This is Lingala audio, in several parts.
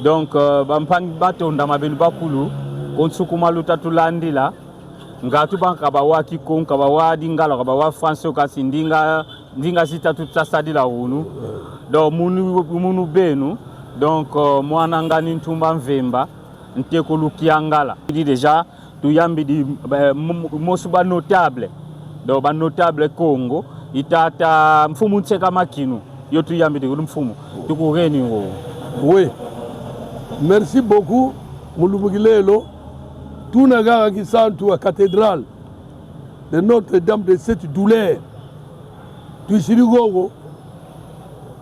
Donc bampangi batonda mabenu bakulu konsukuma luta tulandila ngatu banka bawa kikonka bawa dingala bawa français kasi ndinga ndinga zita tutasadila unu donc munu munu benu donc mwana ngani ntumba mvemba nteko lukiangala di déjà tuyambidi mosu ba notable donc ba notable Congo itata mfumu Nseka Makinu yo tuyambidi kuli mfumu tukureni ngo. Oui, merci beaucoup mulumuki lelo tuna kaka kisantu ya cathédrale de Notre-Dame de cette douleur tuishili koko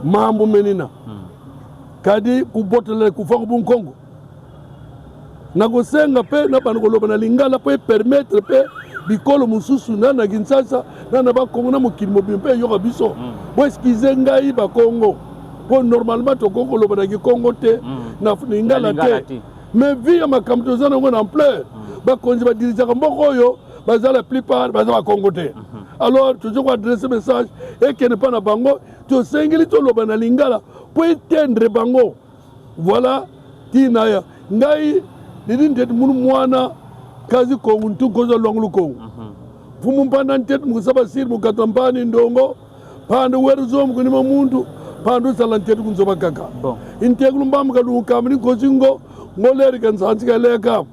mambo menina kadi kubotolela kufa kubunkongo nakosenga mpe na bana koloba na lingala mpo epermettre mpe bikolo mosusu na na Kinshasa na na bakongo na mokili mobimba mpe eyoka biso. Boexcuse ngai bakongo mpo normalement tokoki koloba na kikongo te, na lingala te, mais vu ya makambo toza nango na ampleur, bakonzi badirigeaka mboka oyo baza la plupart baza bakongo te. Alors toza koadresse message ekende mpa na bango, tosengeli toloba na lingala mpo etendre bango. Voilà ntina ya ngai lili nteti munu mwana kazi kongo ntunkoza lwangulu kongo mfumu mpanda nteti mukusaba siri mukata mpani ndongo panda weru kunima muntu panda usala nteti kunzoba kaka. Bon. Intekulu mbamu kalungu kamuni nkosi ngo ngoleri kanzanzi kaleka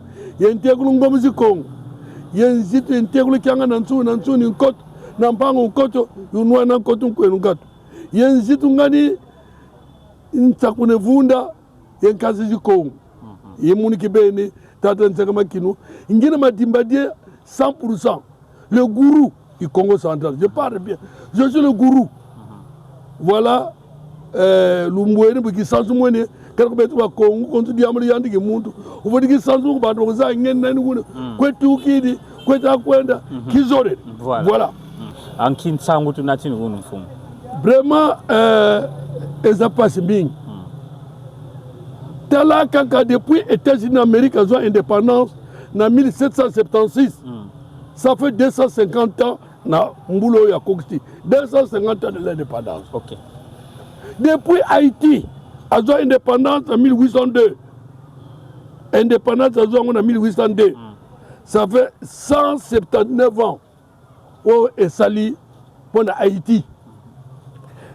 ye ntekulu ngomuzi kongo ye nzitu intekulu kyanga na ntsu na ntsu ni nkoto na mpango nkoto yunwa na nkoto nkwenu nkatu ye nzitu ngani ntsakune vunda ye nkazi jikongo ye muniki beni tata Nseka Makinu ngina madimba die 100% le gourou du Congo central. Je parle bien, je suis le gourou. Voilà lumbweni bukisanzu mwene kala betu ba Congo kontu diamulu yandiki muntu uvodi kisanzu ku bantu bakuza ngena ni kuna kwetukidi kweta kwenda kizore. Voilà. Voilà. Ankinsangu tunatini kunu mfumu. Vraiment eza pasi mingi. Tala kaka depuis États-Unis d'Amérique azwa indépendance na 1776, ça fait 250 ans na mbula oyo akokisi 250 ans de l'indépendance. Depuis Haïti azwa indépendance na 1802, indépendance azwa yango na 1802, ça fait 179 ans oyo esali mpona Haïti.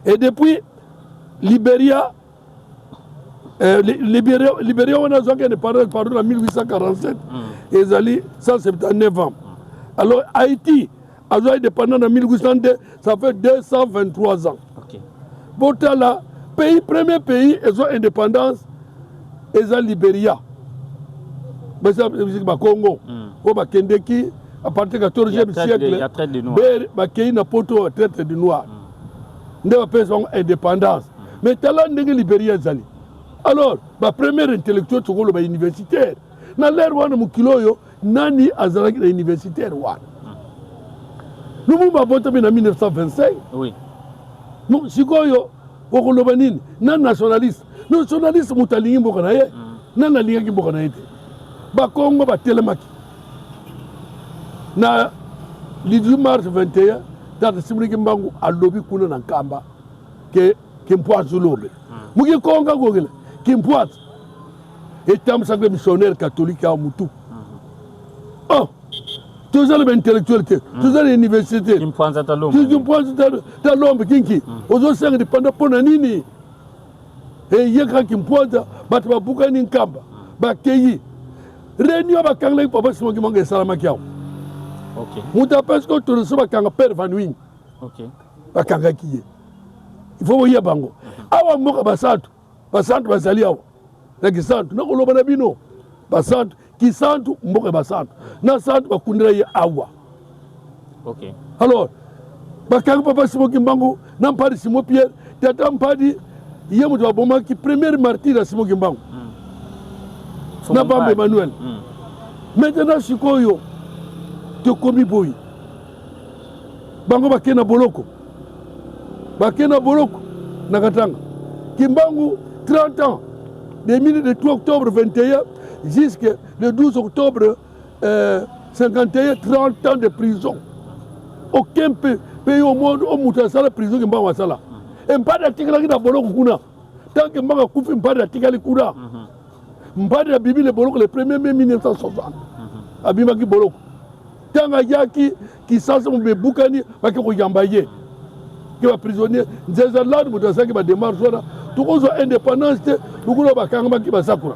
Et depuis Libéria, Libéria wana azwaki indépendance, pardon, na 1847, ezali 179 ans. Alors Haïti azwa indépendance na 1802, ça fait 223 ans. Botala pays, premier pays ezwa indépendance eza Libéria, bakongo oyo bakendeki à partir du 14e siècle bakei na poto, traite du noir, nde bapesa bango indépendance. Mais tala ndenge Libéria ezali. Alors bapremière intellectuel, tokoloba universitaire na l'heure wana, mokili oyo nani azalaki na universitaire wana? Lumumba abotami na 1925. Sikoyo okoloba nini na nationaliste? Nationaliste moto alingi mboka na ye. Nani alingaki mboka na ye te? Bakongo batelemaki na 18 mars 21. Tata Simon Kimbangu alobi kuna na Nkamba ke kimpwazu lombe mukikonga kokela kimpwazu etambwisaka missionnaire catholique awa mutu. Oh, toza na baintellectuel te, toza na université. Kimpwanza. Talombe kinki ozosenga lipanda mpo na nini? Eyekaka kimpwanza, bato babukani Nkamba, bakei réunion, bakangelaki papa Simon Kimbangu esalamaki awa. Moto apesi autorisation bakanga père Van Wing, bakangaki ye. Il faut boya bango awa mboka basantu, basantu bazali awa na Kisantu. Nakoloba na bino basantu, Kisantu mboka ya basantu, na santu bakundela ye awa. Alors bakangi papa Simon Kimbangu na mpadi Simon Pierre. Tata mpadi ye moto babomaki, première martyr ya Simon Kimbangu na Bamba Emmanuel. Maintenant sikoyo tokomi boye, bango bakei na boloko, bakei na boloko na Katanga. Kimbangu 30 ans, de 3 octobre 21 jusque le 12 octobre 51, 30 ans de prison. Aucun pays au monde oyo moto asala prison Kimbangu asala. Mpadi atikalaki na boloko kuna tant que Mbangu akufi, mpadi atikali kuna. Mbadi abimi le boloko le 1er mai 1960. Abimaki boloko. Ntango ayaki Kisasa mobe ebukani, bake koyamba ye ke baprisonnier. Nzeza Lande moto asalaki bademarche wana, tokozwa indépendance te lokola bakangamaki basakura.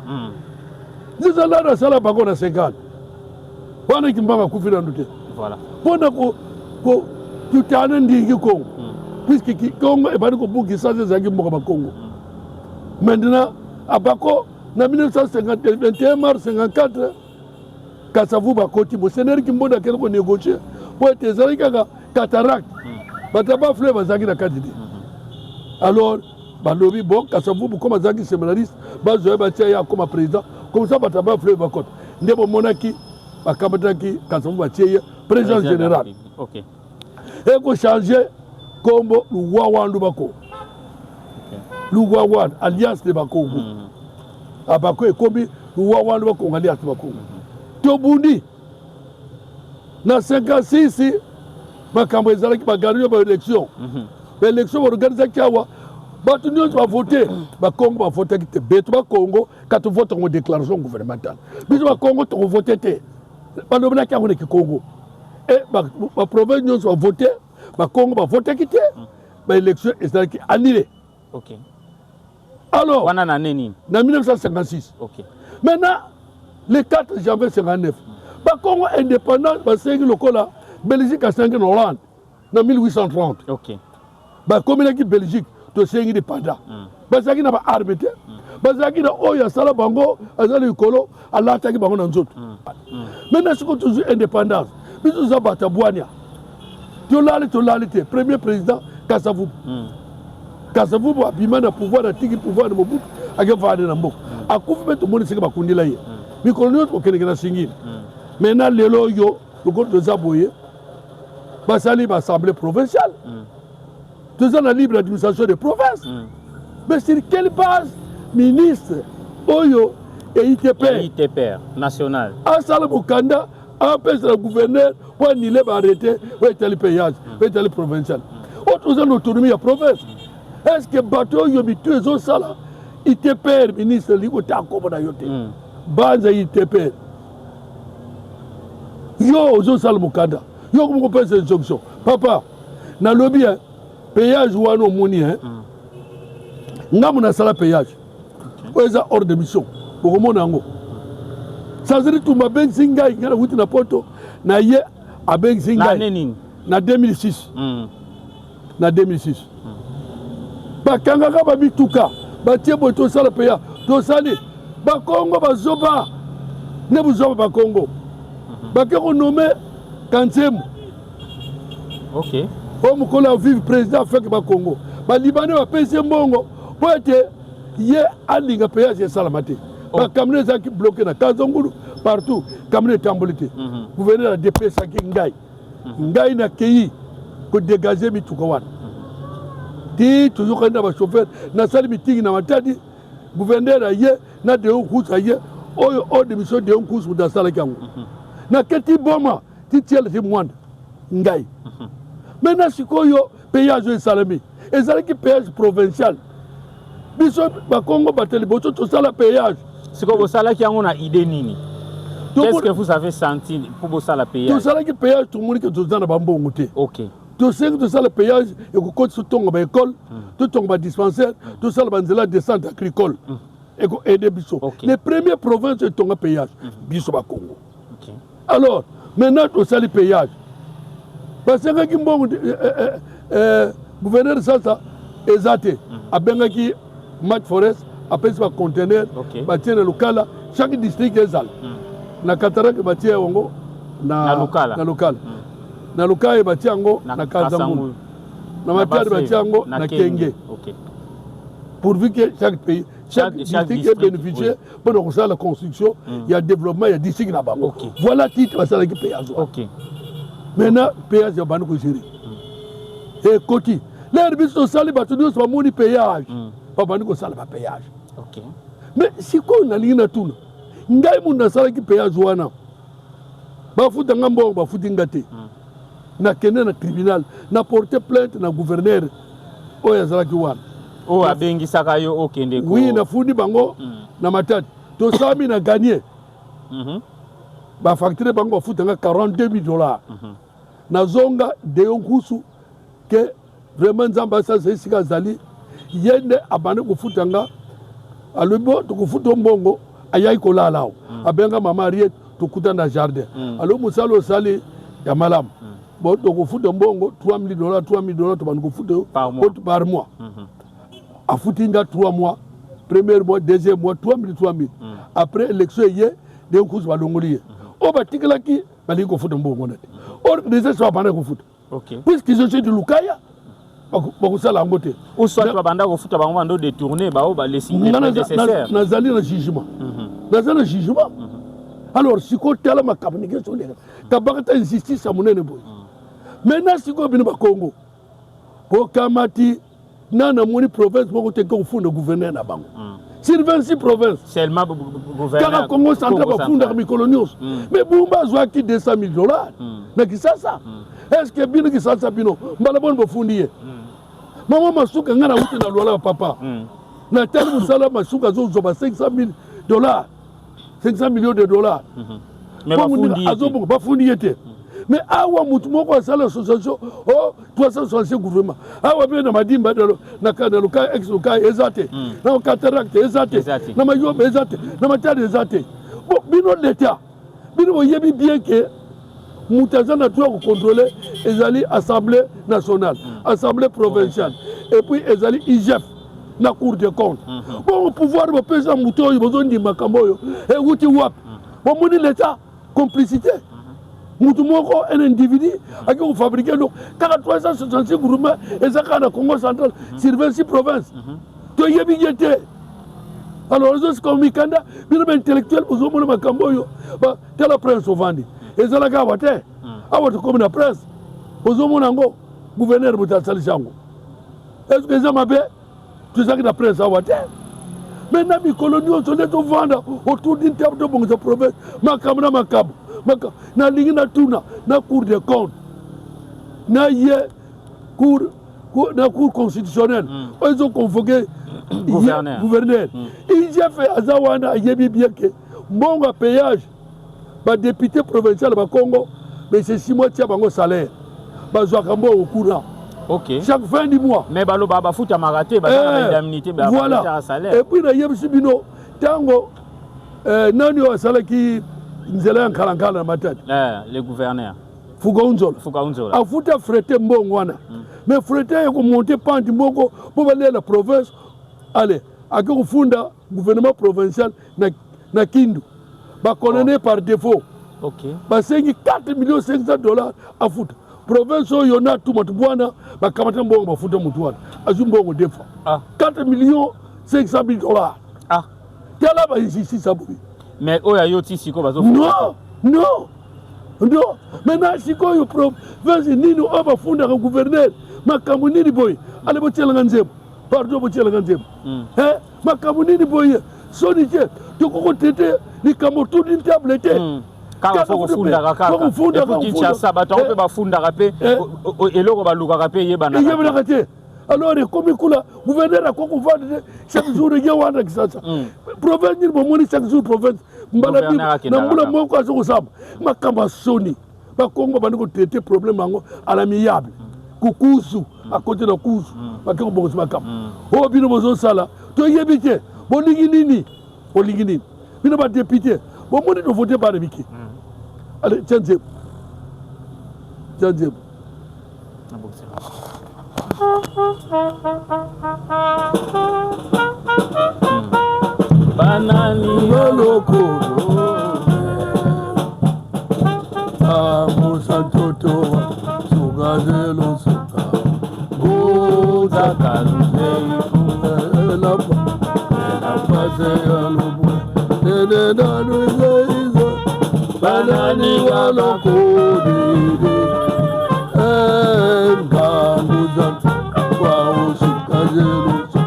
Nzeza Lande asala bango na 50 wana, Kimbangu akufi nanu te. Mpo na tutana ndingi Kongo, puisque Kongo ebandi kobuka, Kisasa ezalaki mboka bakongo. Maintenant abako na 1950, 21 mars 54, Kasavubu bakoti, Monseigneur Kimbondo akende konégocie mpo ete ezalaki kaka cataracte, bato ya bafleuve bazalaki na kati te. Alors balobi bon, Kasavubu comme azalaki séminariste, bazwa ye batia ye akoma président, comme ça bato ya bafleuve bakota. Nde bomonaki bakamataki Kasavubu, batie ye président général. Ekochange kombo Luwawandu Bakongo, Luwawandu alliance de Bakongo. Abako ekomi Luwawandu Bakongo, alliance de Bakongo. Tobundi na 56, makambo ezalaki bagagner baélection. Baélection baorganisaki awa, bato nyonso bavote, Bakongo bavotaki te. Beto Bakongo ka tovote yango déclaration gouvernementale, biso Bakongo tokovote te. Balobelaki yango na Kikongo e baprovince nyonso bavote, Bakongo bavotaki te, baélection ezalaki annulé. Alors wana na nini? Na 1956. Maintenant le 4 janvier 59, Bakongo indépendant basengi lokola Belgique asengi na Hollande na 1830. Bakomelaki Belgique, tosengi lipanda. Bazalaki na baarmes te, bazalaki na oyo asala bango aza likolo, alataki bango na nzoto. Maintenant sikoyo tozwi indépendance, biso toza bato ya bwania, tolali tolali te. Premier président Kasavubu. Kasavubu abima na pouvoir, atiki pouvoir na Mobutu, akefanda na mboka, akufi mpe tomoni seke bakundila ye. Mikolo nyonso kokendeke na singini. Maintenant lelo oyo lokola toza boye, basali baassemblée provinciale, toza na libre administration de province. Mais sur quelle base ministre oyo EITPR ITPR national asala mokanda, apesa na gouverneur mpo annuler baarrêté oyo etali péage, oyo etali provincial, oyo toza na autonomie ya province? Est ce que bato oyo mitu ezosala ITPR, ministre elingi kotanga nkombo na yo te, banza ITPR, yo ozosala mokanda, yo komi kopesa instruction? Papa, nalobi péage wana omoni, ngambo nasala péage oyo eza hors de mission, bokomona yango. Sazeli Tumba abengisi ngai, ngai nawuti na Poto na ye, abengisi na ngai année nini? Na 2006. Na 2006 bakangaka bamituka, batie boye, tosala peya, tosali. Bakongo bazoba nde buzoba, Bakongo bake konommer Kanzemu oyo mokolo ya vive président afeke. Bakongo balibanais bapesi ye mbongo mpo ete ye alinga péage esalama te. Bacamion ezalaki bloqué na Kazongulu, partout camion etamboli te. Gouverneur adepesaki ngai, ngai nakei kodégager mituka wana ti toyokani na bachauffeur. Nasali mitingi na Matadi, gouverneur aye na Deo Nkusu aye, oyo oyo démission Deo Nkusu moto asalaki yango. Naketi Boma ti tiele ti Mwanda ngai. Maintenant sikoyo péage oyo esalemi ezalaki péage provincial. Biso Bakongo bato liboso tosala péage. Sikoyo bosalaki yango na idée nini? Qu'est-ce que vous avez senti mpo bosala péage? Tosalaki péage, tomoni ke toza na bambongo te. Tosengi tosala péage, ekokotisa totonga baécole, totonga badispensaire, tosala banzela descente agricole, ekoaide biso. Les premières provinces etonga péage, biso Bakongo. Alors maintenant tosali péage, basengaki mbongo gouverneur sasa eza te. Abengaki Mat Forest, apesi baconteneur, batie na Lukala, chaque district ezala na Cataracte, batie yango na Lukala. Na Lukala, na Lukaye batie yango, na Kazangulu, na Matadi batie yango, na Kenge, pourvu que chaque pays, chaque district ebénéficie mpona kosala construction ya développement ya district na bango. Voilà titre basalaki péage wana. Maintenant péage ya bandi kogérer ekoti lere biso tosali, bato nyonso bamoni péage, babandi kosala bapéage. Mais sikoyo nalingi natuna, ngai mundu nasalaki péage wana, bafuta nga mbongo? Bafuti nga te. Nakende na tribunal, na porte plainte na gouverneur oyo azalaki wana. Oyo abengisaka yo okende Oui, nafundi bango na Matadi. Tosalami na gagné. Bafacture bango bafuta nga 42 000 dollars. Nazonga Deyo Nkusu ke vraiment Nzambe asalisa esika azali, ye nde abandi kofuta nga. Alobi bo tokofuta yo mbongo, ayaki kolala awa. Abenga mama Ariete, tokuta na jardin. Alobi mosala osali ya malamu, bo tokofuta mbongo 3000 dollars, 3000 dollars tobandi kofuta yo par mois. Par mois. Afuti nga 3 mois, premier mois, deuxième mois, 3000, 3000. Après élection eye, Deyo Nkusu balongoli ye. Oyo batikalaki balingi kofuta mbongo wana te, or déjà so abanda kofuta. Puisqu'ils ont du lukaya, bakosala yango te. Ou soit babanda kofuta bango, bando détourner bao balesi. Nga nazali na jugement, naza na jugement. Alors sikoyo tala makambo ndenge ezoleka, kabaka ta injustice ya monene boye. Maintenant sikoyo bino Bakongo bokamati na namoni province moko te ke kofunda gouverneur na bango sur 26 province. Seulement gouverneur kaka Congo Central bafundaka mikolo nyonso. Mais Bumba azwaki 200 000 dollars na Kisasa. Est ce que bino Kisasa, bino mbala boni bofundi ye? Mama Masuka, ngai nauti na Lwala, papa, natali mosala Masuka azozwa ba 500 000 dollars, 500 millions de dollars. Mais bafundi ye te. Azobonga, bafundi ye te. Mais awa motu moko asala association o 365 gouvernement awa mpe na Madimba, na Luka, ex Luka eza te, na Cataracte eza te, Eza te. na Mayombe eza te, na Matadi eza te. Bon, bino l'État, bino boyebi bien ke moto aza na droit kocontrôle ezali Assemblée nationale, assemblée provinciale, et puis ezali IGF na Cour des comptes. Bongo pouvoir bopesa moto oyo bozondima makambo oyo ewuti wapi? Bomoni l'État complicité, mutu moko, un individu aki kofabriquer donc kaka 366 groupement eza kaka na Congo Central sur 26 province, toyebi ye te. Alors ozosika mikanda, bino baintellectuel bozomona makambo oyo. Tala prince ovandi, ezalaka awa te. Awa tokomi na prince, ozomona yango, gouverneur moto asalisi yango. Est ce que eza mabe? Tozalaki na prince awa te. Mais na mikolo nyonso nde tovanda autour d'une table, tobongisa province, makambo na makambo. Nalingi natuna na Cour des comptes, na ye cour, na Cour constitutionnelle oyo ezoconvoquer gouverneur. Gouverneur IGF aza wana, ayebi bien ke mbongo ya péage badéputé provincial Bakongo, mais c'est 6 mois tia bango salaire, bazwaka mbongo kuna chaque fin du mois. Mais baloba bafutamaka te, baza na baindemnité. Voilà. Salaire. Et puis nayebisi bino ntango nani oyo asalaki nzela ya Nkalankala na Matadi? Le gouverneur. Fuka Unzola. Fuka Unzola. Afuta frete mbongo wana, mais frete ya komonter pente moko mpo balela province. Ale ake kofunda gouvernement provincial na Kindu, bacondamné par défaut. Basengi 4 millions 500 dollars afuta province oyo na tuma bwana. Bakamata mbongo, bafuta motu wana, azwi mbongo deux fois. 4 millions 500 mille dollars. Tala bainjustice aboyi. Mais oyo ayo ti sikoyo bazofuta? Non, non, non. Maintenant sikoyo province nini oyo bafundaka gouverneur? Makambo nini boye? Ale, botielanga nzembo, pardon, botielanga nzembo. Eh, makambo nini boye? Soni te, tokoki kotraiter likambo autour d'une table te. Kaka fo kofundaka kaka. Kinshasa, bato yango mpe bafundaka mpe, eloko balukaka mpe eyebanaka. Eyebanaka te. Alors ekomi kuna, gouverneur akoki kovanda te chaque jour ye wana Kisasa. Province nini bomoni chaque jour province mbala na mbula moko aza kosamba makambo ya soni? Bakongo bandi kotraiter problème yango à l'amiable, kukusu akoti na kusu, bake kobongisa makambo oyo bino bozosala. Toyebi te bolingi nini, bolingi nini bino badéputé. Bomoni, tovote bana mike. Ale, tia nzembo, tia nzembo. Banani baloko amusa ntoto sukazelo suka nguzaka luzeiko elapa elapase yalubu nenenanuzeizo banani walokodide nganguza kwausukazelo suka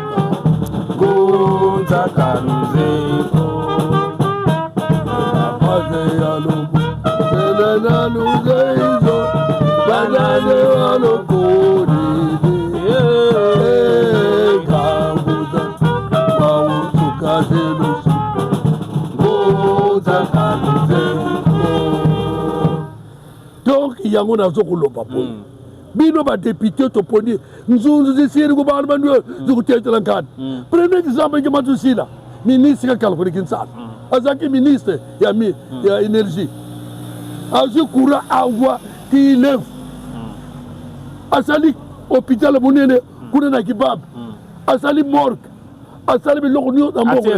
ngunzaka luzeiko elapase yalubu nenenanuzeizo banani walokodide nganguza kwausukazelo suka. Kozanga nzembo. Donc yango nazo koloba boye mm. Bino badepute toponi nzunzu zisili kubantu bantu mm. zikutetela nkani mm. Prenez exemple ke Matusila, ministre kakala kuni Kinshasa mm. Azalaki ministre ya, mi, mm. ya énergie, azwi courant awa ti levu mm. Asali hôpital monene mm. kuna na Kibambe mm. Asali morgue, asali biloko nyonso na moko,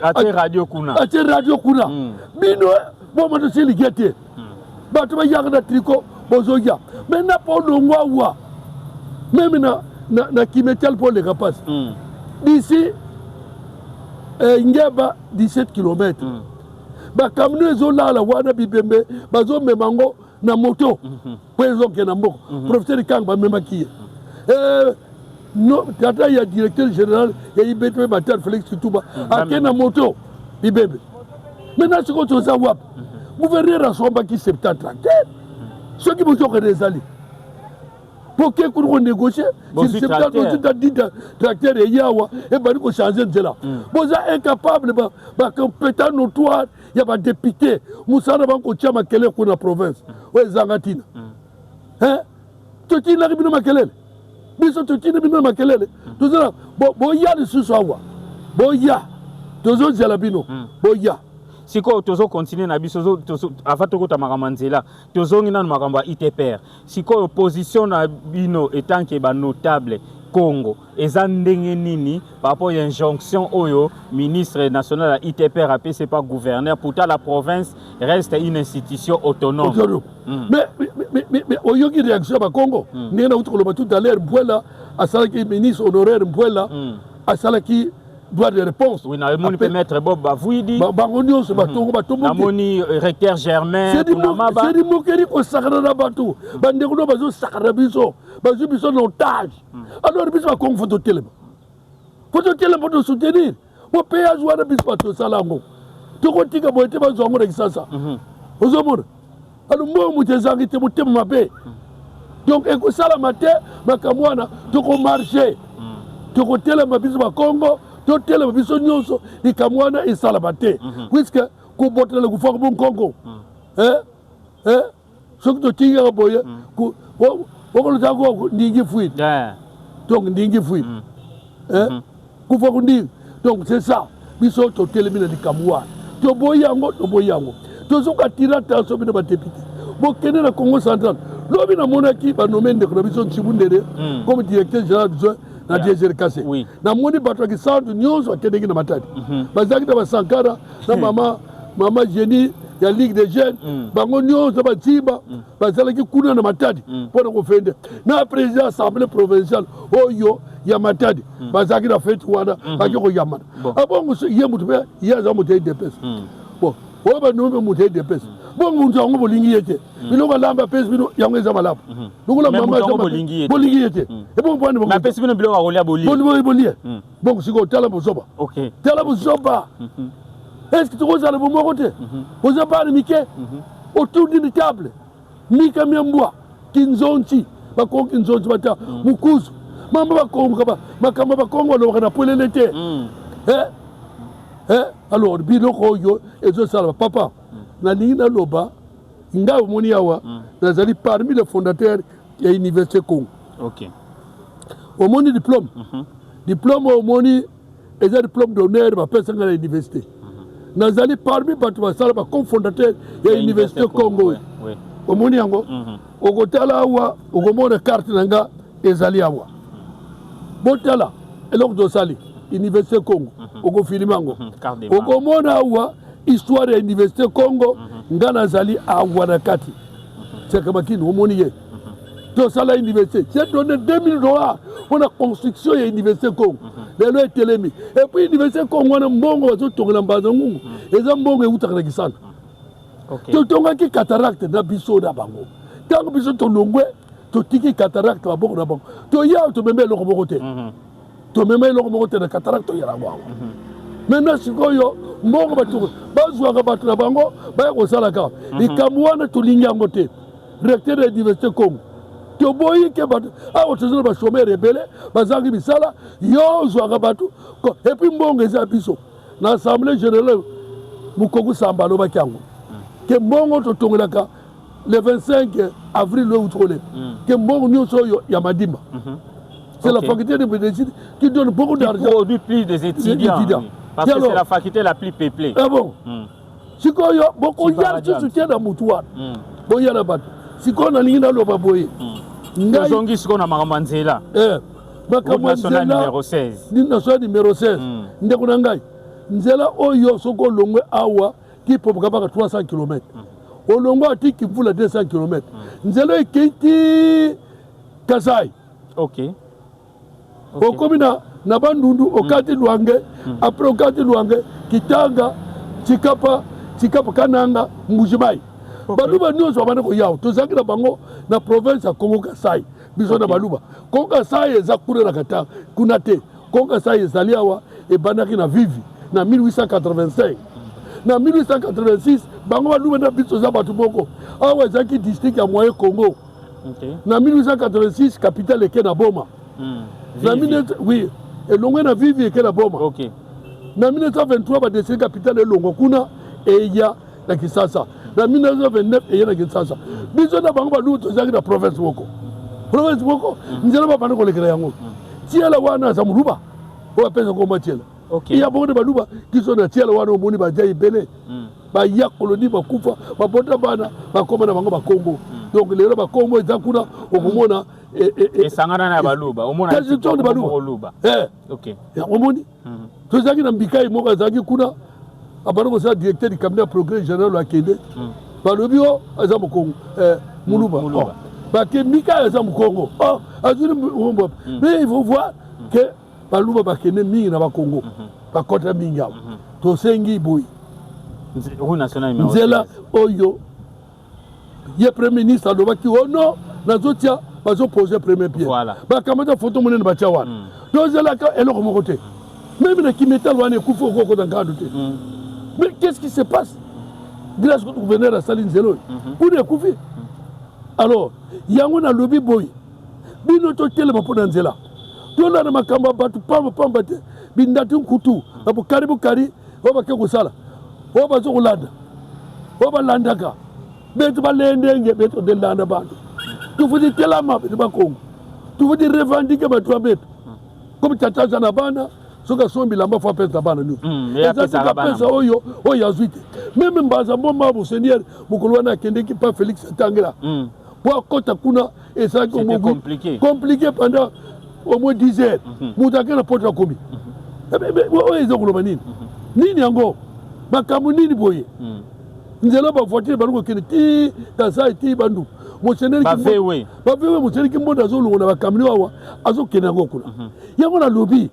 atie radio kuna, atie radio kuna mm. Bino boma tosilike te mm. Bato bayaka na tricot bozoya maintenant mpo olongwa awa meme na, na, na Kimetal mpo oleka mpasi mm. D'ici eh, Ngeba 17 km mm. Bakamino ezolala wana, bibembe bazomema yango na moto mpo ezokende na mboka mm -hmm. Professeur Kang bamemaki ye mm. Eh, no, tata ya directeur général ya IBTP Batar Félix Kituba mm, ake na moto bibembe. Maintenant sikoyo toza wapi? Mm -hmm. Gouverneur asombaki 70 tracteur mm. Soki bozokende ezali poke kuna konégocie tracteur eye awa ebandi kochange nzela mm. Boza incapable, bacompétent notoire ya badepute, mosala na bango kotia makelele kuna na province oyo ezanga ntina mm. Totindaki bino makelele, biso totindi bino makelele, tozala boya lisusu awa, boya, tozozela bino mm. Boya. Sikoyo tozokontinue na biso avant tokota makambo ya nzela, tozongi nanu makambo ya ITPR. Sikoyo position na bino etanke banotable Congo eza ndenge nini par rapport ya injonction oyo ministre national ya ITPR apesi pa gouverneur? Pourtant la province reste une institution autonome, autonome. Mm. Mais, mais, mais, mais oyoki réaction ya bakongo mm. Ndenge nauti koloba tout à l'heure, Mbwela asalaki, ministre honoraire Mbwela mm. asalaki droit de réponse. Oui, namoni mpe maître Bob Bavuidi. Bango nyonso batongo batomboki. Namoni recteur Germain. Sedi mokeri kosakana na bato, bandeko no bazosakana biso, bazwi biso na otage. Alors biso bakongo fo totelema, fo totelema mpo tosoutenir po péage wana. Biso bato tosala yango, tokotika boye te, bazwa yango na Kisasa. Ozomona alo mbongo moto ezangi te, motema mabe. Donc ekosalama te makambo wana, tokomarche, tokotelema biso bakongo, totelema biso nyonso, likambo wana esalama te, puisque kobotela kufaka bonkongo. Soki totingi kaka boye, okolotako ndingi fuite, donc ndingi fuite, kufa kundingi. Donc c'est ça, biso totelemi na likambo wana, toboyi yango, toboyi yango. Tozoka attirer attention bino badepute, bokende na Congo Central. Lobi namonaki banome ndeko na biso Ntshibundele comme directeur général adjoint na DGRKC. Namoni bato ya Kisantu nyonso akendeki na Matadi, bazalaki na basankara na mama Genie ya Ligue des jeunes, bango nyonso batimba bazalaki kuna na Matadi mpona kofende na président assemblée provinciale oyo ya Matadi. Bazalaki na fete wana, baki koyambana. Abongo ye motu mpe ye aza moto ya UDPS. Bon, oyo banome moto ya UDPS, bongo moto yango bolingi ye te, biloko alamba apesi bino yango eza malamu lokola mama bolingi ye te, ebongo mpona apesi bino biloko akolia bolie? Bolie. Bongo sikoyo tala bozoba, tala bozoba. Est ce que tokozala bomoko te? Oza bana mike autour d'une table, mika mia mbwa kinzonzi, bakongo kinzonzi bata mukuzu mamba bakongo, makambo bakongo balobaka na polele te. Alors biloko oyo ezosalama, papa, nalingi naloba, ngai omoni awa nazali parmi les fondateurs ya Université Congo. Omoni diplôme, diplôme oyo omoni eza diplôme d'honneur bapesa ngai na université. Nazali parmi bato basala bacofondateur ya Université Congo oyo omoni yango. Okotala awa, okomona carte na nga ezali awa. Botala eloko tosali Université Congo, okofilme yango, okomona awa histoire ya Université Congo. Nga nazali awa na kati, Seka Makini, omoni ye, tosala université. J'ai donné 2000 $ mpona construction ya Université Congo, lelo etelemi. Et puis Université Congo wana, mbongo bazotongela Mbanza Ngungu eza mbongo eutaka na Kisana. Totongaki cataracte na biso na bango. Ntango biso tolongwe, totiki cataracte maboko na bango, toya tomema eloko moko te, tomema eloko moko te na cataracte, toyela yango awa. Maintenant sikoyo mbongo bato bazwaka, bato na bango baya kosala kaka likambo wana, tolingi yango te. Recteur ya Université Congo, toboyi ke bato awa, toza na bachômeur ebele bazangi misala, yo ozwaka bato et puis mbongo eza biso na assemblée générale. Mokoku Samba alobaki yango ke mbongo totongelaka le 25 avril oyo euti koleka, ke mbongo nyonso oyo ya Madimba, c'est la faculté de médecine qui donne beaucoup d'argent. Produit plus des étudiants, étudiants. Oui. Parce que c'est la faculté la plus peuplée. Ah bon. Sikoyo bokoya lisusu te na mutu wana, boya na bato. Sikoyo nalingi naloba boye. Ngai sikoyo na makambo ya nzela. Makambo ya nzela numéro 16. National numéro 16, ndeko na ngai, nzela oyo soki olongwe awa kipopoka baka 300 km, olongwe ati Kimvula 200 km, nzela ekei ti Kasai. Okomi na Bandundu, okati Lwange, après okati Lwange, Kitanga, Tshikapa, Tshikapa, Kananga, Mbujimai. Baluba nyonso babanda koyawa, tozalaki na bango na province ya Congo Kasai. Biso na Baluba, Congo Kasai eza kuna na Katanga kuna te. Congo Kasai ezali awa, ebandaki na Vivi na 1885. Na 1886 bango Baluba na biso eza bato moko. Awa ezalaki district ya Moyen Congo. Na 1886 capitale eke na Boma. Na oui, elongwe na Vivi, eke na Boma. Na 1923 badécider capitale elongwa kuna, eya na Kinshasa. Na 1929 eye na Kinshasa. Biso na bango Baluba tozalaki na province moko, province moko. Nzela babanda kolekela yango, Tiela wana aza Moluba oyo apesa komba Tiela. Iya bongo nde Baluba biso na Tiela wana omoni baja ebele baya koloni, bakufa, babota bana, bakoma na bango Bakongo. Donc lelo Bakongo eza kuna, okomona esangana na Baluba. Omona Baluba, omoni tozalaki na Mbikai moko azalaki kuna, abandi kosala directeur du cabinet ya procureur général. Akende, balobi o aza Mokongo, Moluba. Bake Mbikai aza Mokongo, azwi mbombo. Mais il faut voir que Baluba bakende mingi na Bakongo, bakɔta mingi awa. Tosengi boye, nzela oyo ye premier ministre alobaki o non, nazotia, bazopose premier pierre, bakamata foto monene batia wana. Tozelaka eloko moko te. Même na Kimetal wana ekufi, okokota ngando te. Mais qu'est-ce qui se passe? Grâce gouverneur asali nzela oyo, kuna ekufi. Alors yango nalobi boye, bino totelema mpo na nzela, tolanda makambo ya bato pamba pamba te. Bindati nkutu na bokari bokari oyo bake kosala, oyo bazo kolanda, oyo balandaka beto balendenge beto delanda bantu. Tufuti telama beto Bakongo, tufuti revendiquer bato ya beto. Comme tata aza na bana, soki asombi bilamba, faut apesa bana nyonso. Eza apesa oyo oyo azwi te. Même Mbanza Mbomba monseigneur, mokolo wana akendeki pa Félix Atangela po akɔta kuna, ezalaki compliqué pendant au moins 10 heures. Moto ake na poto akomi. Oyo eza koloba nini? Nini yango? Makambo nini boye? Nzela bavoiture bali kokende ti Kasai, ti Bandu. Bavewe, monseigneur Kimbondo azolongola bacamion awa, azokende yango kuna. Yango nalobi,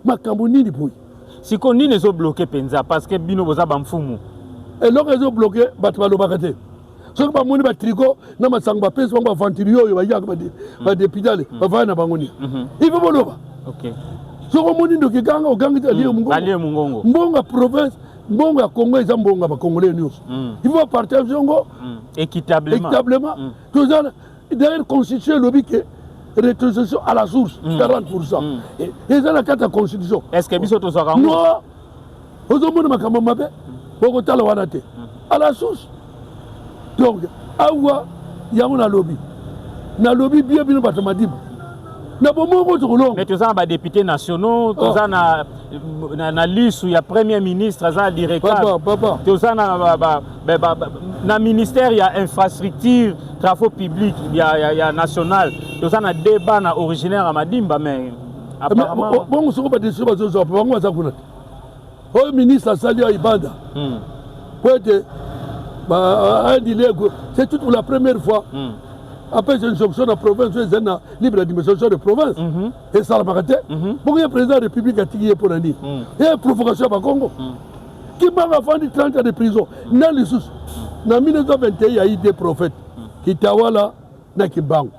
makambo nini boye? Sikoyo nini ezobloquer mpenza? Parce que bino boza bamfumu. Eloko ezobloquer, bato balobaka te. Soki bamoni batricot na masango, bapesi bango, baaventurier oyo bayaka, badéputé ale bavaya na bango nini? Il faut boloba. Soki omoni ndoki ganga, ogangi te, alie mongongo. Mbongo ya province, mbongo ya Congo eza mbongo ya Bacongolais nyonso. Il faut partage yango équitablement. Équitablement. Toza d'ailleurs, constitution elobi ke rétrocession à la source 40, eza na kati ya constitution. Est ce que biso tozwaka? Non, ozomona makambo mabe, okotala wana te à la source. Donc awa yango nalobi, nalobi bien, bino bato Madimba na bomoko tokolonga. Mais toza na badéputé nationaux, toza na lisu ya premier ministre, aza directeur, toza na ministère ya infrastructure, travaux publics ya national, toza na débat na originaire ya Madimba, mais apparemment bongo soko badécision bazozwa, bango baza kuna te. Oyo ministre asali ya ibanda po ete andilego, c'est toute la première fois apesa injonction na province oyo ezali na libre administration de province. Esalamaka te. Bongo ye président ya république atiki ye mpo na nini? Ye provocation ya Bakongo. Kimbangu afandi 30 ans de prison na lisusu na 1921 ya ide prophète Kitawala na Kimbangu.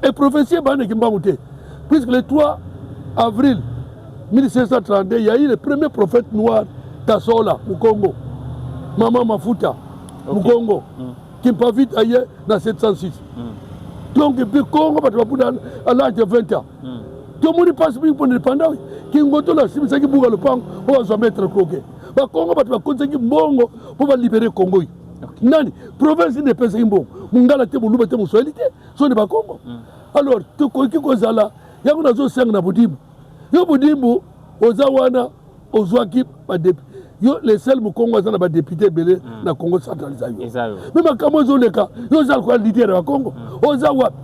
Et prophétie ebanda na Kimbangu te, puisque le 3 avril 1532 il y a eu le premier prophète noir, Kasola Mukongo, Mama Mafuta Mukongo. Kimpavita ye na 706. Donc et puis Congo bato babunda à l'âge de 20 ans. Tomoni mpasi mingi mpona lipanda oyo Kingoto nasimisaki buka lopango oyo azwa maître Croquet. Bakongo bato bakotisaki mbongo mpo balibere Kongo oyo. Nani province nini epesaki mbongo? Mongala te, Moluba te, Moswahili te, soni Bakongo. Alors tokoki kozala yango nazosenga na Budimbu. Yo Budimbu oza wana ozwaki ba yo le seul mokongo aza na badepute ebele na Congo central eza yo. Me makambo ezoleka yo oza lokola leader ya Bakongo oza wapi?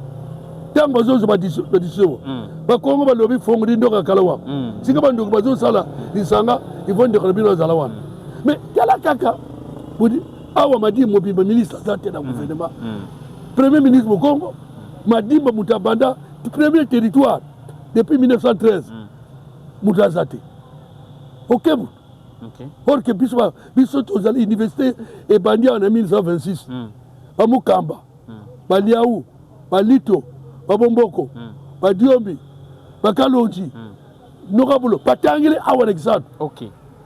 Ntango bazozwa badisio Bakongo balobi fongoli ndoka kala wa sika bandoki bazosala lisanga ivo ndeko na bino azala wana. Mais tala kaka bodi awa Madimba mobimba ministre aza te na gouvernement. Premier ministre mokongo Madimba moto abanda premier territoire depuis 1913 moto aza te. Ok moto. Or que biso biso tozali université ebandi awa na 1926. Bamukamba, Baliau, Balito, Babomboko, Badiombi, Bakalonji, Nokabulo batangeli awa na Kisantu.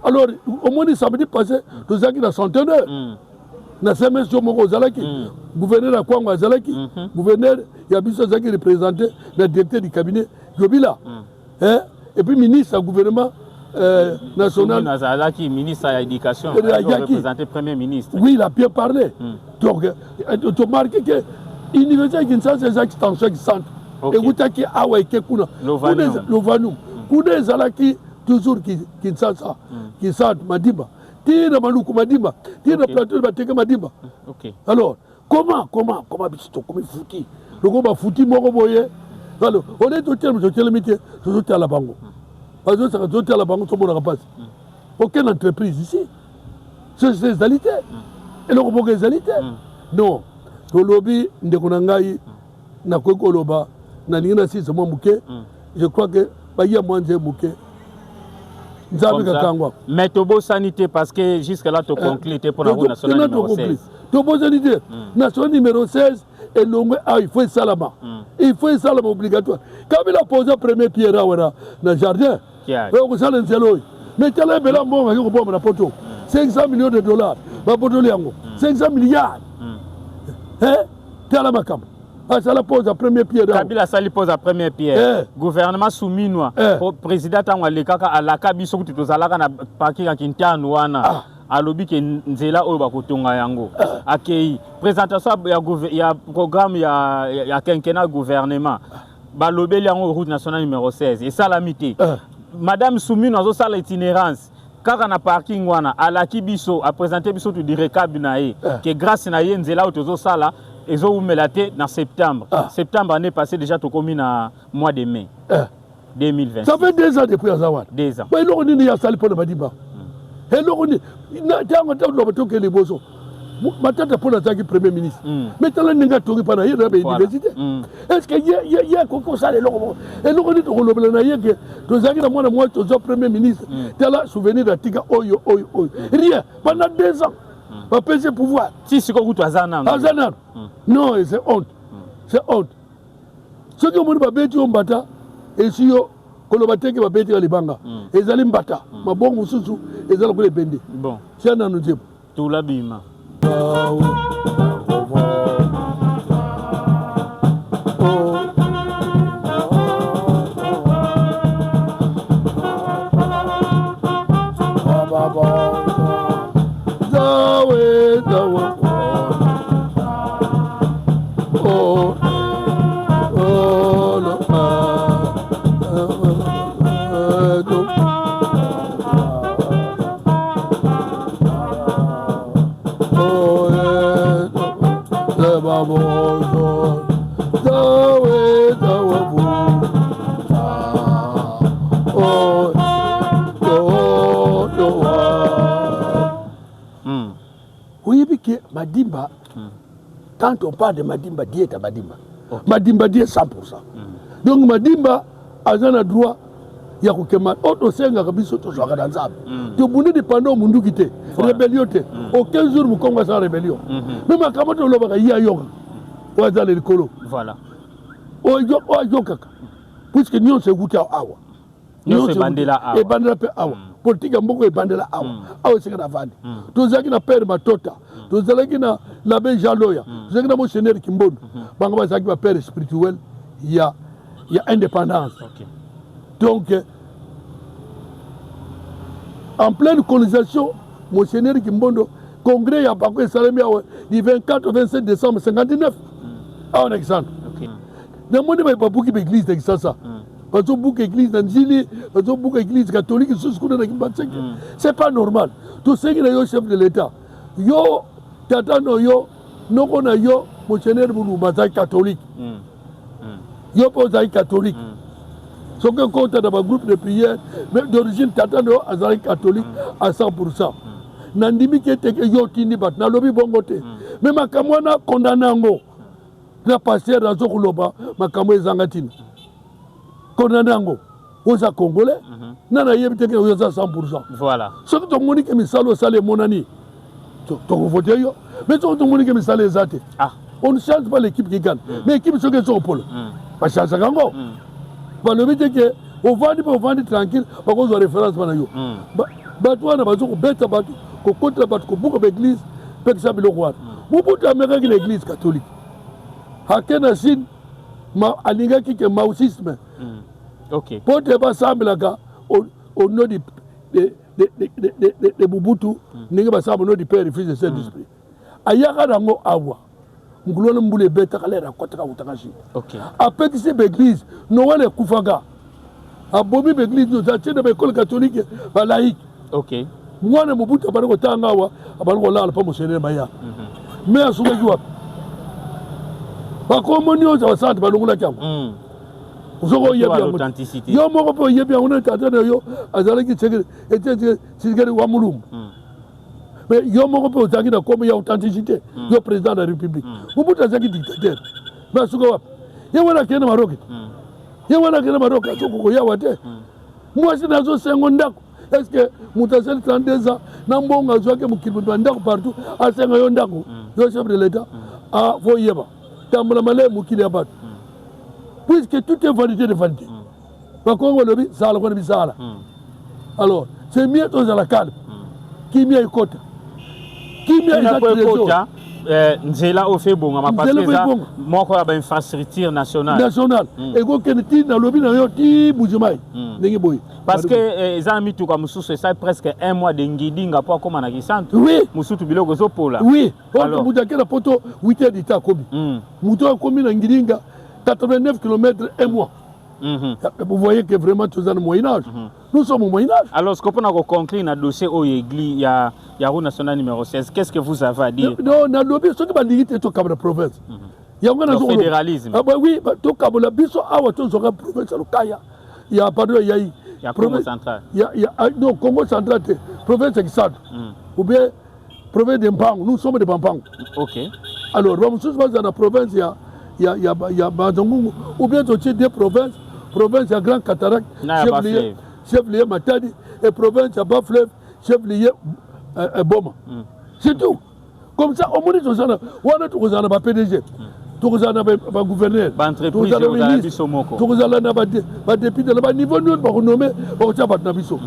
Alors omoni samedi passé tozalaki na centenaire na CMS yo moko ozalaki, gouverneur ya Kwango azalaki, gouverneur ya biso azalaki représenté na directeur du cabinet Yobila. Et puis ministre ya gouvernement national azalaki ministre ya éducation représenté premier ministre. Oui, il a bien parlé. Donc tu marqué que université ya Kinshasa eza extension ya Kisantu. Eutaki awa eke kuna Lovanum. Kuna ezalaki toujours Kinshasa, Kisantu, Madimba, tina Maluku Madimba, tina plateau Bateke Madimba. Alors comment comment comment biso tokomi futi loko bafuti moko boye? Alors ole totelemi totelemi te, tozotala bango bazosaka, tozotala bango, tomonaka mpasi. Aucune entreprise ici, société ezali te, eloko moko ezali te. Non, tolobi ndeko na ngai, nakoki koloba nalingi nasilisa mwa moke. Je crois que baya mwa nze moke Nzambe kakangwa. Mais tobosani te parce que jusque là toconclure te mpona route nationale numéro 16. Tobosani te, national numéro 16 elongwe awa, il faut esalama, il faut esalama obligatoire. Kabila posa premier pierre awa na jardin oyo kosala nzela oyo, mais tala ebela mbongo aki kobomba na poto, 500 millions de dollars babotoli yango, 500 milliards. Tala makambo asala pose ya première pierre. Kabila asali pose ya première pierre. Gouvernement Suminwa, président ntango alekaka alaka biso kutu tozalaka na parking ya Kintanu wana. Alobi ke nzela oyo bakotonga yango. Akei présentation ya programme ya quinquennat gouvernement, balobeli yango route nationale numéro 16 esalami te. Madame Suminwa azosala itinérance kaka na parking wana, alaki biso, aprésente biso tu dircab na ye ke grâce na ye nzela oyo tozosala ezowumela te na septembre. Septembre année passée déjà, tokomi na mois de mai 2020. Ça fait 2 ans depuis aza wana. 2 ans. Eloko nini asali mpona Madimba? Eloko nini? Ntango ntango tokende liboso, Matata mpona azalaki premier ministre, mais tala ndenge atongi mpa na ye na bauniversité. Est ce que ye akoki kosala eloko moko? Eloko nini tokolobela na ye ke tozalaki na mwana mwasi, tozwa premier ministre, tala souvenir atika oyo oyo oyo? Rien pendant 2 ans bapesi pouvoir. Ti sikoyo kutu aza nano. Aza nano. Non, c'est honte, c'est honte. Soki omoni babeti yo mbata, esi yo koloba teke babeti ka libanga, ezali mbata. Mabongo mosusu eza lokola ebende. Bon. Tia nano nzembo. Tula bima. Zawe, zawe, oh, oh, lo, ah, ah, do. Oh, eh, le babozo, zawe, zawe, bu, ah, oh, do, do, ah. Oyebi ke Madimba, quand on parle de Madimba, dieta Madimba, Madimba die 100. Donc Madimba aza na droit ya kokema oyo tosengaka biso tozwaka na Nzambe. Tobundi dipanda munduki te, rébellion te. Aucun jour mokongo asala rébellion. Me makambo tolobaka, ye ayokaka, oyo aza na likolo, oyo ayokaka, puisque nyonso ekuti awa. Nyonso ebandela awa. Ebandela mpe awa. Politike ya mboka ebandela awa. Awa esika na vandi, tozalaki na père Matota, tozalaki na l'abbé Jean Loya, tozalaki na monseigneur Kimbondo. Bango bazalaki bapère spirituel ya indépendance. Donc En pleine colonisation, monseigneur Kimbondo, congrès ya bango esalemi awa du 24 au 27 décembre 59 awa na Kisantu. Namoni baye babuki baeglise na Kisasa, bazobuka église na Nzili, bazobuka église catholique lisusu kuna na Kimbanseke. C'est pas normal. Tosengi na yo, chef de l'État, yo tata no yo, noko na yo monseigneur Mulumba azalaki catholique, yo mpe ozalaki catholique. Soki okota na bagroupe de prière, mais d'origine tata na yo azalaki catholique à 100. Nandimi ke ete ke yo otindi bato, nalobi bongo te, mais makambo wana, condamner yango na pasteur azo koloba makambo ezanga ntina. Condamner yango, oza Congolais, nani ayebi te ke oyo oza 100? Soki tomoni ke misala osala emonani, tokovote yo, mais soki tomoni ke misala eza te, on ne change pas l'équipe qui gagne. Mais équipe soki ezokopola, bachangeaka yango. Balobi te ke ovandi mpe ovandi tranquille, bakozwa référence wana yo. Bato wana bazo kobeta bato, kokotela bato, kobuka baeglise, pekisa biloko wana. Mobutu amekaki na église catholique, ake na Chine, ma alingaki ke maoïsme mpo te basambelaka au nom de Mobutu, ndenge basala au nom du Père, Fils et Saint Esprit. Ayaka nango awa, mokolo wana mbula ebetaka, lere akɔtaka, akutaka Chine. Apekisi baeglise, Noël ekufaka, abomi baeglise nyonso, atie na baekole catholique balaïque. Mwana Mobutu abandi kotanga awa, abandi kolala mpo monseigneur Maya. Mais asukaki wapi? Bakombo nyonso basante balongolaki yango. Soki oyebi yango, yo moko mpe oyebi yango, na tata na yo azalaki Tshisekedi wa Mulumba, mais yo moko mpe ozalaki na kombo ya authenticité, yo président de la République. Mobutu azalaki dictateur, mais asuka wapi? Ye wana akende na Maroc te, ye wana akende na Maroc, azokoka koyawa te. Mwasi nazosengo ndako, est ce que moto asali 32 ans na mbongo azwaki mokili moto bandako partout, asenga yo ndako, yo chef de l'État? Ah, faut yeba tambola malamu mokili ya bato, puisque tout est vanité de vanité. Bakongo olobi sala kona bisala. Alors c'est mieux tozala calme, kimia ekota, kimia eza trésor. Nzela oyo fe ebongama, parce que eza moko ya bainfrastructure nationale. Nationale, ekokende ti nalobi na yo ti Mbujimayi ndenge boye. Parce que eza na mituka mosusu esali presque un mois de Ngidinga mpo akóma na Kisantu. Mosusu biloko ezopola. Oui, moto ake na poto, 8 heures du temps akomi. Moto akomi na Ngidinga, 89 km, un mois. Vous voyez que vraiment toza na Moyen Âge. Nous sommes au Moyen Âge. Alors, ce qu'on peut conclure na dossier oyo, église ya route nationale numéro 16, qu'est-ce que vous avez à dire? Non, nalobi soki balingi te, tokabola province yango. Na fédéralisme. Ah, bah oui, tokabola biso awa, tozwaka province ya Lukaya, ya, pardon, ya ya Congo Central. Ya, non, Congo Central te, province ya Kisantu ou bien province de Mpangu. Nous sommes de Bampangu. Alors bamosusu bazala na province ya Mbanza-Ngungu, ou bien totie deux provinces, province ya Grand Cataracte, chef lieu, chef lieu Matadi, et province ya Bas-Fleuve, chef lieu Boma. C'est tout. Comme ça omoni tozala wana, tokozala na ba-PDG, tokozala na bagouverneur, tokozala na badéputé na baniveau nyonso, bakonommer, bakotia bato na biso.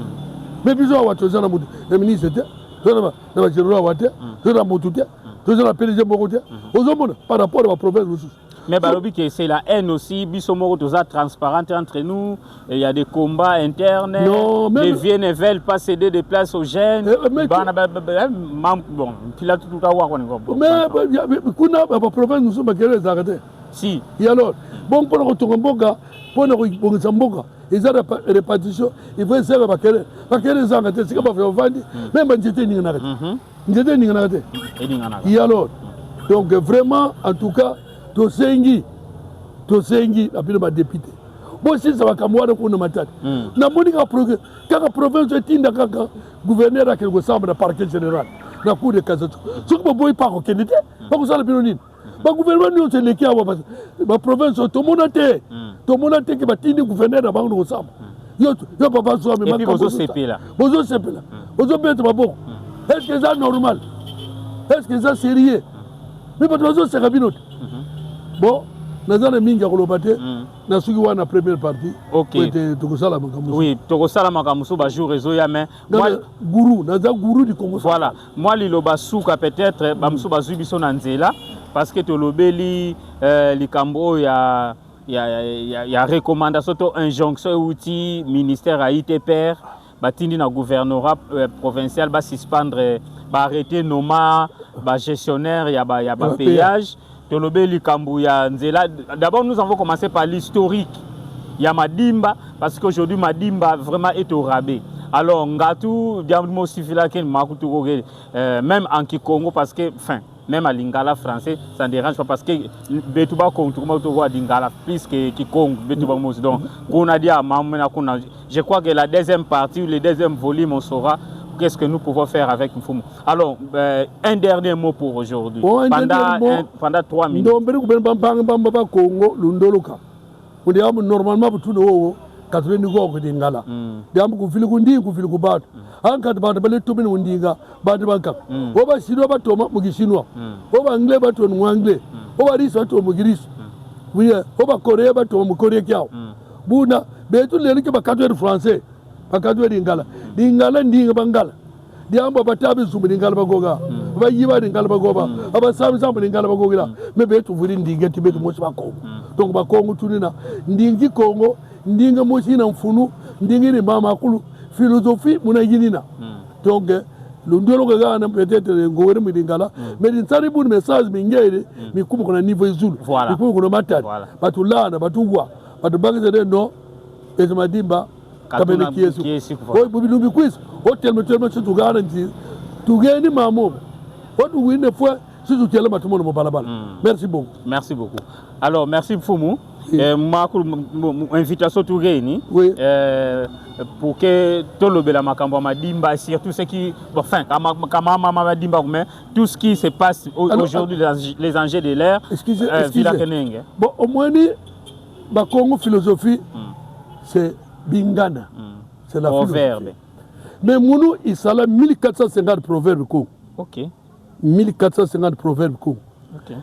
Mais biso awa toza na motu na ministre te, toza na bagénéraux awa te, toza na motu te, toza na PDG moko te. Ozomona par rapport na baprovince mosusu. Mais balobi que c'est la haine aussi, biso moko toza transparente entre nous, il y a des combats internes. Non, même, les vieux ne veulent pas céder des places aux jeunes. Mais bana bon, puis là tout awa. Mais kuna baprovince mosusu bakele ezalaka te. Si. Et alors bon, mpona kotonga mboka, mpona kobongisa mboka, eza répartition, il faut esala bakele. Bakele ezanga te, sika bato bavandi, même banzete eninganaka te, nzete eninganaka te. Eninganaka. Et alors donc vraiment, en tout cas tosengi, tosengi na bino badéputé, bosilisa makambo wana kuna Matadi. Namoni kaka province etinda kaka gouverneur akende kosamba na parquet général, na cour de cassation. Soki boboyi mpa kokende te, bakosala bino nini? Bagouvernement nyonso eleki awa, baprovince oyo tomona te, tomona te ke batindi gouverneur na bango na kosamba. Yo papa Swami, bozosepela. Bozosepela, bozobeta maboko. Est ce que eza normal? Est ce que eza sérieux? Mais bato bazoseka bino te. Bon, naza na mingi ya koloba te, na soki wana première partie ete tokosala makambo. Oui, tokosala makambo mosusu bajour ezoya, mais gourou, naza gourou du Congo. Voilà, moi liloba suka, peut-être bamosusu bazwi biso na nzela, parce que tolobeli likambo oyo ya recommandation to injonction euti ministère ya ITPR. Batindi na gouvernorat provincial ba suspendre, ba arrêter noma ba gestionnaire ya ba péage. Tolobeli likambo ya nzela. D'abord, nous avons commencé par l'historique ya Madimba, parce qu'aujourd'hui Madimba vraiment est au rabais. Alors ngatu diambo sifila ken makutu koke même en Kikongo, parce que, enfin, même à lingala français, ça ne dérange pas, parce que betu ba kongo tukuma to kwa lingala plus que Kikongo betu ba mosi. Donc kuna dia mamena kuna, je crois que la deuxième partie ou le deuxième volume, on saura qu'est-ce que nous pouvons faire avec Mfumu. Alors, un dernier mot pour aujourd'hui. Bon, un pendant, dernier mot. Pendant 3 minutes. Ndomberi kubeni bampanga bamba bakongo lundoluka kundi amu normalement butune wowo katuleni koko dingala diambu kuvili kundinga kuvili kubatu ankati bantu bale tumini kundinga bantu bankaka o bashinwa batoma mukishinwa, o banglais batoma mu anglais, o barisi batoma mukirisi, wiye o bakorea batoma mukorea kyao. Buna betu lelo ke bakatu français, bakatu lingala, lingala ndinga bangala diambo batabi zumbi lingala bagoga, bayiba lingala bagoba, abasambi lingala bagogila. Me betu vuli ndinga ti betu mosi bakongo. Donc bakongo tunina ndingi kongo ndinga mosi na mfunu ndingi ni mama akulu philosophie muna yinina. Donc lundolo kagana peut-être ngowere mulingala, mais nsari buni message mingere mikumu kuna niveau izulu, mikumu kuna matadi, batulana batugwa batubakisa de no ezi Madimba. Katuna kabene kiesu kiesu, voilà. O bilumbi kwisi o telme telme situgana nti tugeni mamo o tuwine fwe situtiele matumono mo balabala. Merci beaucoup. Merci beaucoup. Alors, merci Mfumu. Oui. Makulu invitation toureni pour que tolobela makambo ya Madimba, surtout ce qui, bon, enfin kama kama mama Madimba, mais tout ce qui se passe Alors, aujourd'hui, les enjeux de l'heure. Excusez, excusez. Villa Kenenge. Bon, au moins ni bakongo philosophie, c'est bingana, c'est la Proverbe. philosophie. Mais munu isala 1450 proverbes ko. 1450 proverbes ko.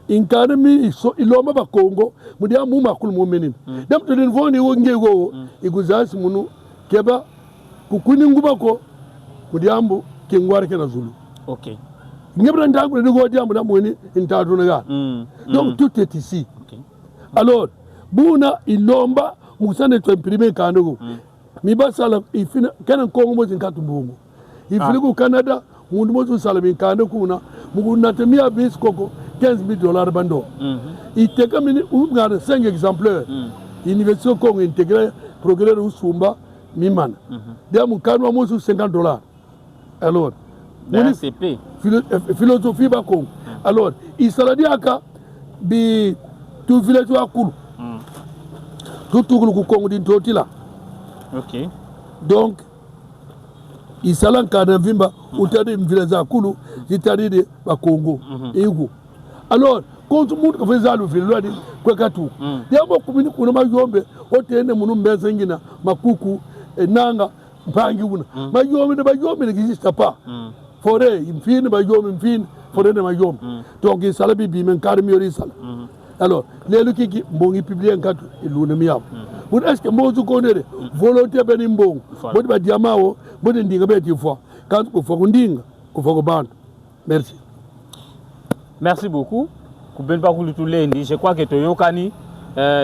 Inkana mi iso iloma bakongo mudi amu makulu mumenina dem to voni wo ngego iguzasi munu keba kukuni ngubako mudi ambu kengwar kena zulu. Ngebra ndangu ni go diambu na mwini intatu na. Donc tout est ici. Alors buna ilomba musane to imprimer kandugo mibasala ifina kena kongo mozi nkatu mbungu ifili ku Canada mundu mozi usala minkande kuna mukunatemia bisi koko 15 000 $ bando iteka mini ungana 5 exemplaires. Université Congo intégré procureur usumba mimana dia mukanu wa mozi 50 $. Alors La muni RCP. Philosophie bakongo. Alors isala diaka bi tu village wa kulu tutukulu ku Kongo di ntotila. Donc isala nkana vimba utadi mvila za kulu zitadi de bakongo igu. Alors kontu muntu kafeza luvile lwadi kwekatu diambo kumini kuna mayombe otene munu mbeza ngina makuku enanga mpangi kuna mayombe ne mayombe n'existe pas. Forêt mfini mayombe mfini forêt ne mayombe. Donc isala bibi men kar miori isala. Alors lelo kiki mbongi publier nkatu iluna miyabo bon, est ce que mbozu konere volonté beni mbongo bodi ba diamant wo bodi ndinga beti fois quand ko fo ndinga ko fo ko bantu. Merci. Merci beaucoup. Kubeni bakulutu lendi, je crois que toyokani.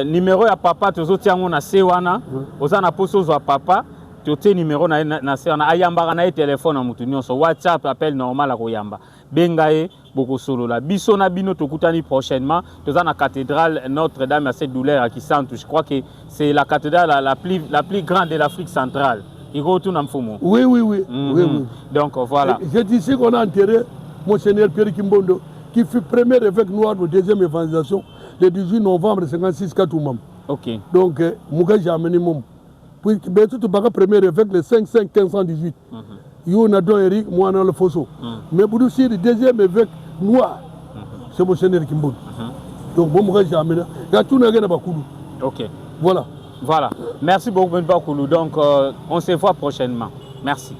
Numéro ya papa tozotia yango na se wana. Oza na poso ozwa papa, totie numéro na ye na se wana. Ayambaka na ye telefone ya motu nyonso, WhatsApp, appel normal akoyamba. Benga ye, bokosolola. Biso na bino tokutani prochainement. Toza na cathédrale Notre-Dame ya cette douleur ya Kisantu. Je crois que c'est la cathédrale la plus grande de l'Afrique centrale. Ikotuna mfumu. Oui. Oui. Donc voilà. C'est ici qu'on a enterré Monseigneur Pierre Kimbondo, qui fut premier évêque noir de deuxième évangélisation le 18 novembre 56 Katoumam. Donc, Mouka Jameni Mom. Puis, Betu Tubaka premier évêque le 5 5 1518. Yo na Don Eric, moi le Fosso. Mais Boudou le deuxième évêque noir, c'est Monseigneur Kimbondo. Donc, bon, Mouka Jameni, il y a tout le monde. Voilà. Voilà. Merci beaucoup, Ben Bakoulou. Donc, on se voit prochainement. Merci.